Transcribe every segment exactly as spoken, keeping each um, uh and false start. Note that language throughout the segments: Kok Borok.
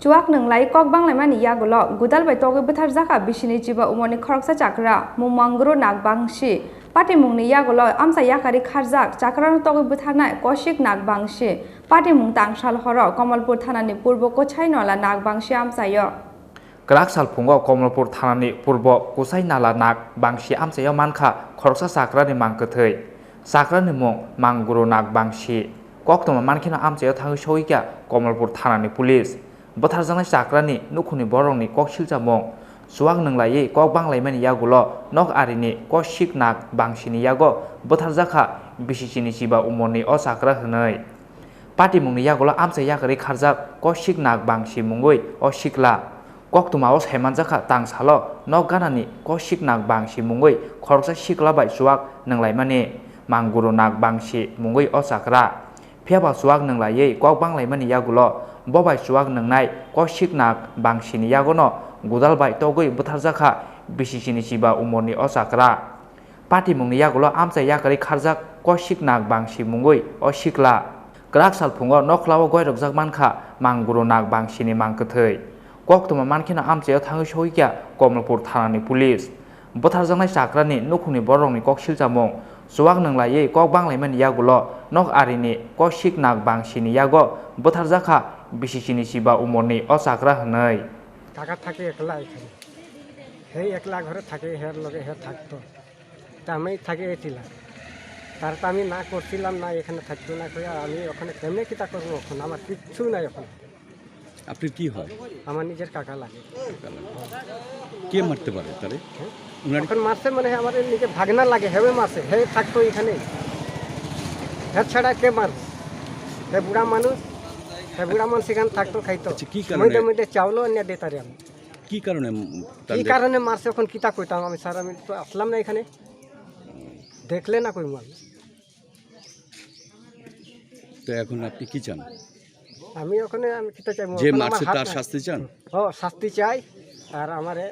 Chuak nwnglai kok banglaimani yagulo gudal bai togwi bwtharjakha bisini chiba umorni khoroksa chakra, mung Manguru Nagbangsi. Patimungni yagulo amchai yakarwi kharjak chakrano togwi bwtharnai Kosik Nagbangsi. Patimung tangsal horo Komolpur thanani purbo Kochai Nola Nagbangsi amchaio. Kwrak sal phungo Komolpur thanani purbo Kochai Nala Nagbangsi amchaio mankha khoroksa chakrani mang kwthwi. Chakrani mung Manguru Nagbangsi. Koktwma mankheno amchaio thangwi sogwikha Komolpur thanani police. Bwtharjaknai chakrani nukhungni bororokni kok silchamung. Chuak nwnglaiwi kok banglaimani yagulo nok arini Kosik Nagbangsini yago bwtharjakha bisisini chiba umorni o chakra hwnwi. Patimungni yagulo amchai yakarwi kharjak Kosik Nagbangsi mungwi o sikla. Koktwmao saimanjakha tangsalo nok ganani Kosik Nagbangsi mungwi khoroksa sikla bai chuak nwnglaimani Manguru Nagbangsi mungwi o chakra. Phiyaba chuak nwnglaiwi kok banglaimani yagulo bo bai chuak nwngnai Kosik Nagbangsini yagono gudal bai togwi bwtharjakha bisisini chiba umorni o chakra. Patimungni yagulo amchai yakarwi kharjak Kosik Nagbangsi mungwi o sikla. Kwrak sal phungo nokhlao goirokjak mankha Manguru Nagbangsini mang kwthwi. Koktwma mankheno amchaio thangwi sogwikha Komolpur thanani police. Bwtharjaknai chakrani nukhungni bororokni kok silchamung. Chuak nwnglaiwi kok banglaimani yagulo nok arini Kosik Nagbangsini yago bwtharjakha bisisini chiba umorni o chakra hwnwi. কাকা থাকে একলা এখানে। সেই একলা ঘরে থাকে, হের লগে হে থাকতো। তা আমি থাকি এসেছিলাম। তার তো আমি না করছিলাম না, এখানে থাকতো না কইয়া আমি ওখানে কেমনে কিতা করবো এখন? আমার কিচ্ছু নাই ওখানে। আপনার কি হয়? আমার নিজের কাকা লাগে। কে মারতে পারে তারে? হ্যাঁ? ওনার এখন মারছে মানে আমার নিজের ভাগনা লাগে, হেবে মারছে, হে থাকতো এখানে। হে ছাড়া কে মারবে? হে বুড়া মানুষ, হে বুড়া মানুষ এখানে থাকতো, খাইতো। আচ্ছা, কি কারণে? মধ্যে মধ্যে চাউলও এনে দিতারে আমি। কি কারণে, উম, কি তাদের কারণে মারছে এখন কিতা কইতাম আমি, স্যার, আমি তো আসলাম না এখানে, দেখলে না কইমু আমি। তো এখন আপনি কি চান? আমি ওখানে আমি কিতা চাইবো? যে ওখানে আমার মারছে হাত তার নাই। শাস্তি চান? ও, শাস্তি চাই। আর আমারে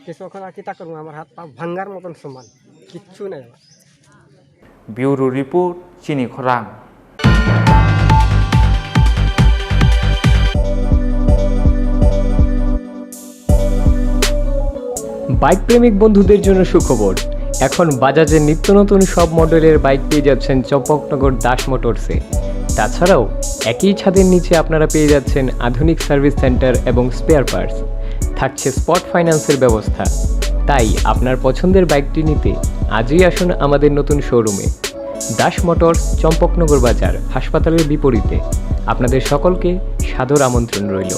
কিছু ওখানে আর কিতা করবো? আমার হাত পা ভাঙ্গার মতন সমান, কিচ্ছু নাই আমার। Bureau Report, Chini Khorang. Bike প্রেমিক বন্ধুদের জন্য সুখবর। এখন বাজাজের নিত্য নতুন সব মডেলের বাইক পেয়ে যাচ্ছেন চম্পকনগর দাস মোটরসে। তাছাড়াও একই ছাদের নিচে আপনারা পেয়ে যাচ্ছেন আধুনিক সার্ভিস সেন্টার এবং স্পেয়ার পার্টস। থাকছে স্পট ফাইন্যান্সের ব্যবস্থা। তাই আপনার পছন্দের বাইকটি নিতে আজই আসুন আমাদের নতুন শোরুমে। দাস মোটরস, চম্পকনগর বাজার, হাসপাতালের বিপরীতে। আপনাদের সকলকে সাদর আমন্ত্রণ রইল।